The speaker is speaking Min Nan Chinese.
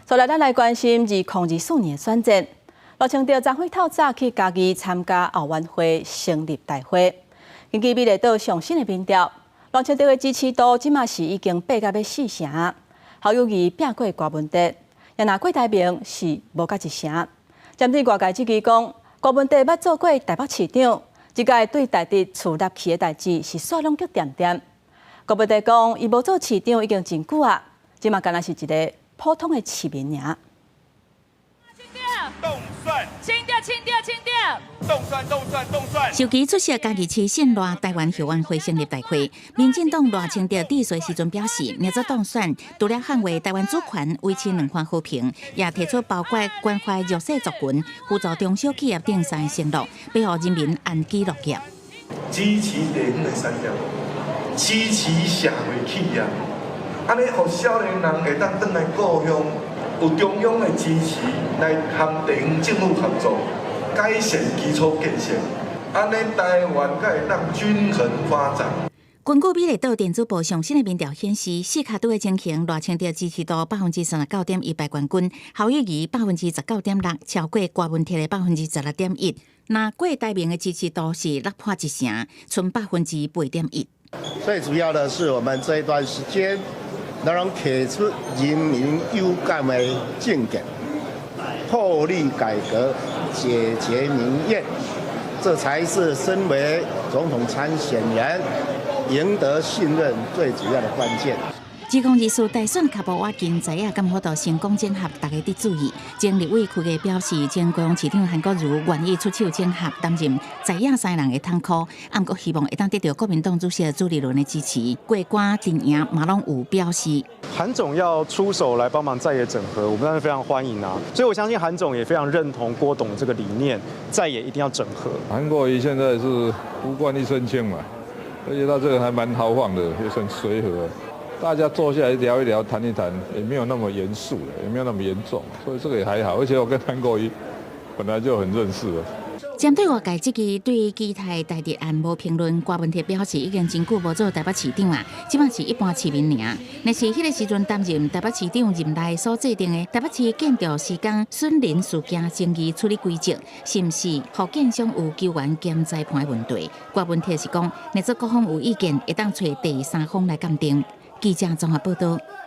所來，咱來關心2024年的選戰。賴清德昨昏透早去嘉義參加後援會成立大會。根據美麗島上新的民調，賴清德的支持度這馬是已經爬到欲四成，侯友宜拚過郭文哲，也若郭台銘是無甲一成。針對外界質疑講，郭文哲捌做過台北市長，這屆對台佇厝立去的代誌是煞攏足恬恬。郭文哲講，伊無做市長已經真久啊，這馬敢若是一个普通的市民爾。凍蒜，清掉，清掉，清掉！凍蒜，凍蒜，凍蒜！受邀出席嘉義市信賴台灣後援會成立大會，民進黨賴清德致辭時陣表示，若做當選，除了捍衛台灣主權、維持兩岸和平，也提出包括關懷弱勢族群、輔助中小企業等三个承諾，欲予人民安居樂業。支持地方的產業，支持社會企業，按呢予少年人會當轉來故鄉，有中央的支持來和地方政府合作，改善基礎建設，按呢台灣才會當均衡發展。根據美麗島電子報上新的民調顯示，四跤拄的情形，賴清德支持度39.1%排冠軍，侯友宜19.6%，超過郭文哲的16.1%。那郭台銘的支持度是落破一成，賰8.1%。最主要的是，我們這一段時間能提出人民有感的政見，破立改革，解決民怨，這才是身為總統參選人贏得信任最主要的關鍵。2024大選跤步倚近，在野敢有法度成功整合，大家佇注意。前立委柯佳表示，前高雄市長韓國瑜願意出手整合，擔任在野三人的統箍，毋過希望會當得到國民黨主席朱立倫的支持。郭官陳營嘛攏有表示，韓總要出手來幫忙在野整合，我們當然非常歡迎啊。所以我相信韓總也非常認同郭董這個理念，在野一定要整合。韓國瑜現在是無官一身輕嘛，而且他這個人還蠻豪放的，也很隨和。大家坐下來聊一聊、談一談，也沒有那麼嚴肅，也沒有那麼嚴重，所以這個也還好。而且我跟韓國瑜本來就很認識了。針對外界質疑對基泰台鐵案無評論，郭文哲表示已經真久無做台北市長啊，這馬是一般市民爾。若是彼个時陣擔任台北市長任內所制定的台北市建築施工損鄰事件爭議處理規則，是毋是予建商有球員兼裁判的問題？郭文哲是講，若做各方有意見，會當揣第三方來鑑定。記者綜合報道。